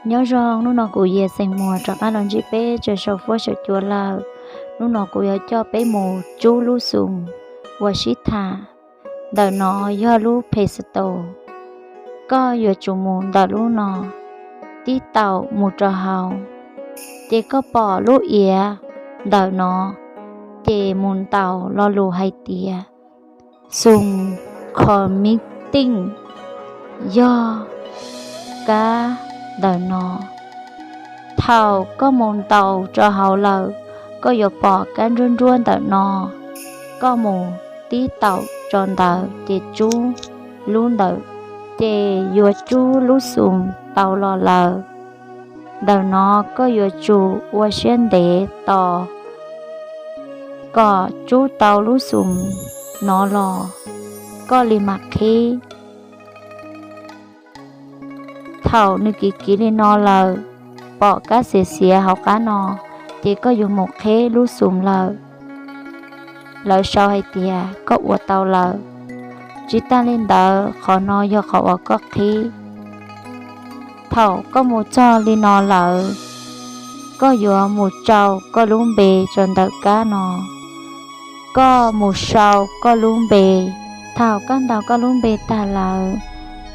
Nyob zoo, hnub no kuv Yias xeem Muas rov qab los ntsib peb rau saum fuab saum cua lawm. Hnub no kuv yuav coj peb mus tsub lub xum uas sib tham. Ntawm no yog lub Play Store. Koj yuav tsum mus ntawm lub no, tib taum mus rau hauv, ces koj pom lub iav ntawm no, ces mus ntaus lo lus hais tias xum committing, yog kab ntawm no. Thaum koj mus ntaus rau hauv lawm, koj yuav pom kab nruab nruab ntawm no. Koj mus tib taum rau ntawd ces tsub lub ntawd, ces yuav tsub lub xum tau los lawm. Ntawm no koj yuav tsum ua siab ntev tos kom tsub tau lub xum no los koj li mam qhib. Thaum nws kiv kiv li no lawm, pom kab xiav xiav hauv qab no, ces koj yuav mus qhib lub xum lawm. Lawv sau hais tias koj ua tau lawm. Tsis tas li ntawd, qhov no yog qhov uas koj qhib. Thaum koj mus txog li no lawm, koj yuav mus sau koj lub npe rau ntawm kab no. Koj mus sau koj lub npe. Thaum koj ntaus koj lub npe tag lawm,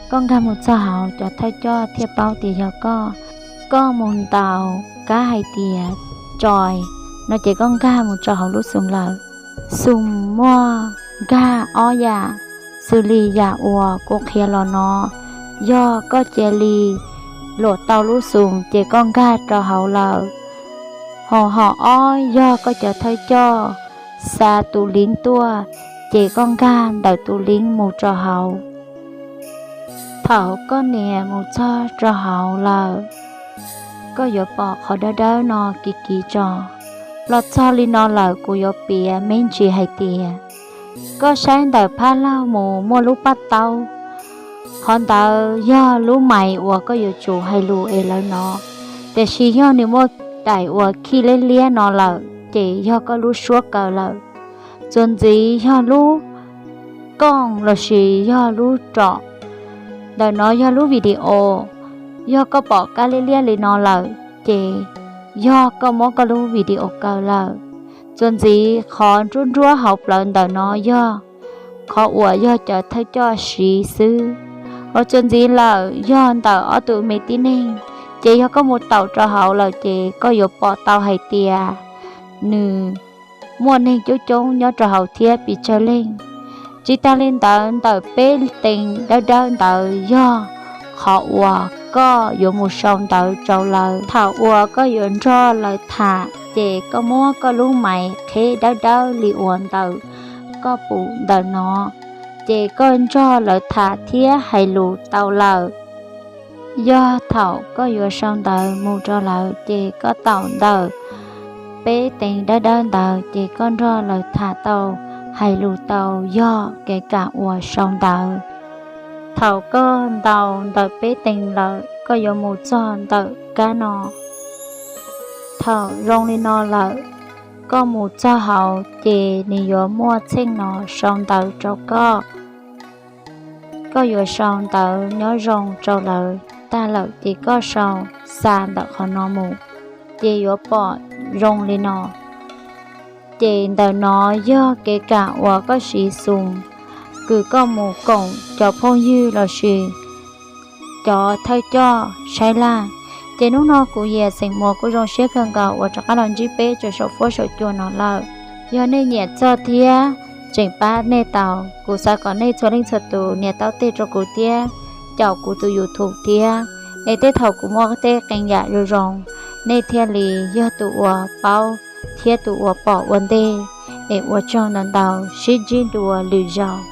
koj nkag mus txog hauv, cov thawj coj thiaj paub tias yog koj. Koj mus ntaus kab hais tias join no, ces koj nkag mus rau hauv lub xum lawm. Xum muaj nkag ob yam, xws li yam uas kuv qhia los no, yog koj cia li luam tau lub xum ces koj nkag rau hauv lawm. Hos hom ob, yog koj cov thawj coj xa tus link tuaj, ces koj nkag ntawm tus link mus rau hauv. Thaum koj nias mus txog rau hauv lawm, koj yuav pom qhov dawb dawb no kiv kiv tso. Los txog li no lawm, kuv yuav piav me ntsis hais tias, koj saib ntawm phab laug mus muaj lub paj taub, qhov ntawd yog lub mais uas koj yuav tsum hais lus es lawv hnov. Tiam sis yog nws muaj daim uas khij liab liab no lawm, ces yog koj lub suab kaw lawm. Txuas ntxiv yog lub kooj lossis yog lub rom. Ntawm no yog lub video. Yog koj pom kab liab liab li no lawm, ces yog koj muab koj lub video kaw lawm. Txuas ntxiv qhov nruab nruab hauv plawv ntawm no yog qhov uas yog cov thawj coj siv xwb. Hos txuas ntxiv lawm yog ntawm ob tug me tib neeg, ces yog koj mus taum rau hauv lawm ces koj yuav pom tau hais tias nws muaj neeg coob coob nyob rau hauv thiab pes tsawg leej. Tsis tas li ntawd, ntawm peb tees dawb dawb ntawd yog qhov uas koj yuav mus sau ntawv rau lawv. Thaum uas koj yuav nrog lawv tham, ces koj muab koj lub mais qheb dawb dawb li uas ntawm koj pum ntawm no, ces koj nrog lawv tham thiab hais lus tau lawm. Yog thaum koj yuav sau ntawv mus rau lawv, ces koj taum ntawm peb tees dawb dawb ntawd, ces koj nrog lawv tham tau, hais lus tau, yog kev kam uas sau ntawv. Thaum koj ntaus ntawm peb tees lawm, koj yuav mus txog ntawm kab no. Thaum zoo li no lawm, koj mus txog hauv, ces nws yuav muaj txheej no sau ntawv rau koj. Koj yuav sau ntawv nyob zoo rau lawv tag lawm, ces koj sau xa ntawm qhov no mus, ces yuav pom zoo li no. Ces ntawm no yog kev kam uas koj siv xum kws koj mus koom cov phooj ywg lossis cov thawj coj saib laj. Ces hnub no kuv Yias xeem Muas kuj zoo siab kawg nkaus uas rov qab los ntsib peb rau saum fuab saum cua no lawm. Yog nej nyiam txog thiab tseem pab nej tau, kuv xav kom nej txhua leej txhua tus nias taub teg rau kuv thiab caum kuv tus YouTube thiab, es tej thaum kuv muaj tej qee yam zoo zoo, nej thiaj li yog tus uas paub thiab tus uas pom ua ntej. Es ua tsaug ntau ntau, sib ntsib dua lwm zaus.